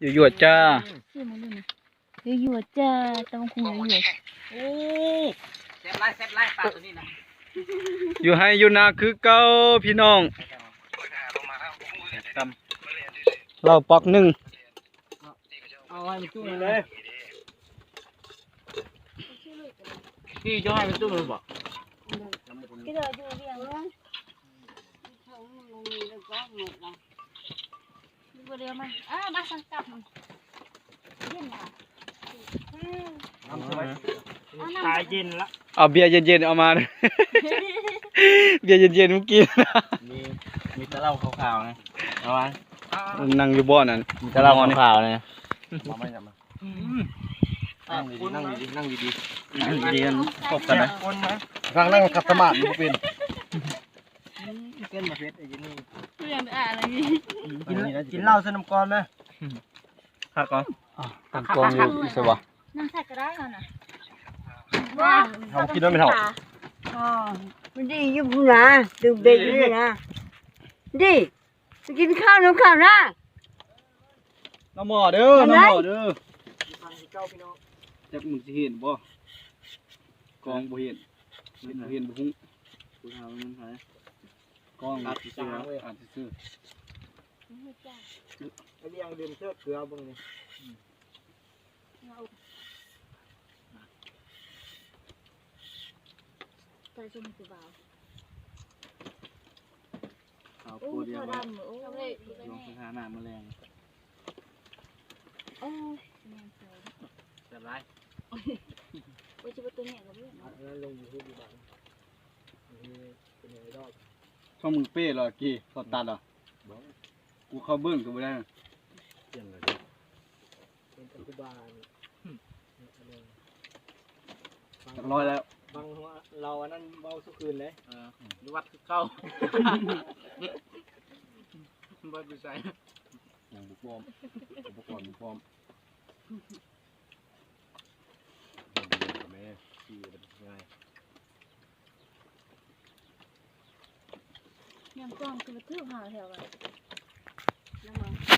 ຢູ່ໆຈ້າ ຊິມາດູນະ ຢູ່ໆຈ້າ ຕຳບັກຫຸ່ງຢູ່ໆ ໂອ້ ແຊບຫຼາຍ ແຊບຫຼາຍ ປາໂຕນີ້ນະ ຢູ່ໄຮ່ຢູ່ນາຄືເກົ່າພີ່ນ້ອງ ເຫຼົ້າປັກໜຶ່ງ ເອົາໃຫ້ມັນຈຸ້ມເລີຍ ທີ່ຈະໃຫ້ມັນຈຸ້ມເລີຍບໍ? ທີ່ເດີຢູ່ວຽງເນາະ ບໍ່ໄດ້ເອົາມາ ເອີ ມາສັ່ງກັບ ເຢັນລະ ອືມ ນ້ຳສະບາຍ ເອົານ້ຳ ຊາເຢັນລະ ເອົາເບຍເຢັນໆເອົາມາ ເບຍເຢັນໆມື້ກີ້ ມີ ມີແຕ່ເຫຼົ້າຂາວໆນະ ເອົາມາ ນັ່ງຢູ່ບ່ອນນັ້ນ ມີແຕ່ເຫຼົ້າຂາວໆນະ ເອົາມາ ເອົາມາ ອືມ ນັ່ງດີໆ ນັ່ງດີໆ ນັ່ງດີໆ ຄົບກັນນະ ຟັງນັ່ງຂັດສະມາດບໍ່ເປັນ ອືມ ເປັນບໍ່ເປັນໄອ້ເຈນີ້ ເລື່ອງອະໄລນີ້ ກິນ ກິນເຫຼົ້າໃສ່ນ້ຳກ່ອນນະ ຄັກເນາະ ຕັ້ງກ້ອງຢູ່ໃສວະ ນັ່ງໃສ່ກໍໄດ້ຫັ້ນນະ ເຮົາກິນໄດ້ແມ່ນເຖົ້າ ອໍ ມັນດີຢູ່ພຸ້ນນະ ດື່ມເບຍຢູ່ພຸ້ນນະ ດີ ໄປກິນເຂົ້ານຳເຂົານະ ນ້ຳໝໍ້ເດີ ນ້ຳໝໍ້ເດີ ແຈັກມັນຊິເຫັນບໍ່ ກ້ອງບໍ່ເຫັນ ເຫັນບໍ່ເຫັນບໍ່ຮູ້ ຜູ້ເຖົ້າມັນໃຜ ກ້ອງ ອາດຊິຊື່ ອາດຊິຊື່ ອາດຊິຊື່ ໄອ້ເລື່ອງດື່ມເສີເກືອເບິ່ງນີ້ ໃສ່ຊຸມຜູ້ບ່າວ ຂາວໂພດດຽວ ໂອ້ຍ ລອງສະຖານະມື້ແລງ ໂອ້ຍ ແມ່ນເຊີຍ ແຊບຫຼາຍ ໂອ້ຍ ຊິບໍ່ຕົວໃຫຍ່ກວ່ານີ້ ອັນນັ້ນລົງຢູທູບຢູ່ບ້ານ ເປັນໄອດອລ ຊ່ອງມຶງເປ້ເຫຼືອກີ້ ເຂົາຕັດເຫຼືອ ບໍ່ ກູເຂົ້າເບິ່ງກໍບໍ່ໄດ້ ປ່ຽນແລ້ວເດ້ ເປັນກັບຄູບານີ້ ອັນນີ້ ຈັກຮ້ອຍແລ້ວ ຟັງເຮົາ ລາວອັນນັ້ນເວົ້າທຸກຄືນເດ້ ເອີ ຢູ່ວັດຄືເກົ່າ ບໍ່ໄປໃສ ຍັງບໍ່ພ້ອມ ອຸປະກອນບໍ່ພ້ອມ ແມ່ຊີ້ມັນງ່າຍ ຍາມກ່ອນຄືວ່າຖືກຫາແຖວວ່າ ຍັງວ່າ